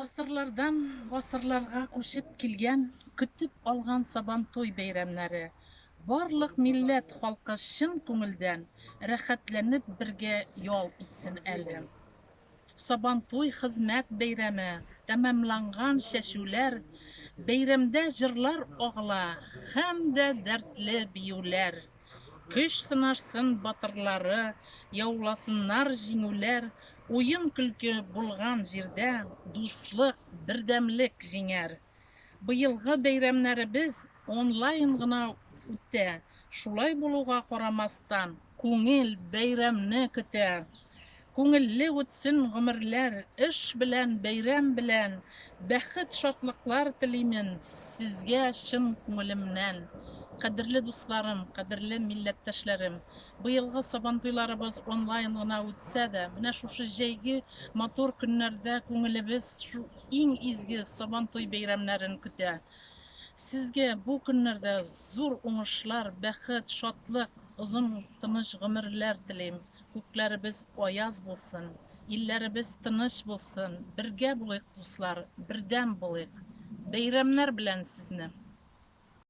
Гасырлардан гасырларга күчеп килгән, көтеп алган Сабантуй бәйрәмнәре. Барлык милләт халкы чын күңелдән, рәхәтләнеп бергә ял итсен әле. Сабантуй хезмәт бәйрәме, тәмамланган чәчүләр, бәйрәмдә җырлар агыла һәм дә дәртле биюләр. Көч сынашсын батырлары, яуласыннар җиңүләр, уен-көлке булган җирдә дуслык, бердәмлек җиңәр. Быелгы бәйрәмнәребез онлайн гына үтә, шулай булуга карамастан, күңел бәйрәмне көтә. Күңелле үтсен гомерләр, эш белән, бәйрәм белән, бәхет-шатлыклар телимен сезгә чын күңелемнән. Кадерле дусларым, кадерле милләттәшләрем, быелгы Сабантуйларыбыз онлайн гына үтсә дә, менә шушы җәйге матур көннәрдә күңелебез иң изге Сабантуй бәйрәмнәрен көтә. Сезгә бу көннәрдә зур уңышлар, бәхет, шатлык, озын тыныч гомерләр телим. Күкләребез аяз булсын, илләребез тыныч булсын. Бергә булыйк, дуслар, бердәм булыйк. Бәйрәмнәр белән сезне!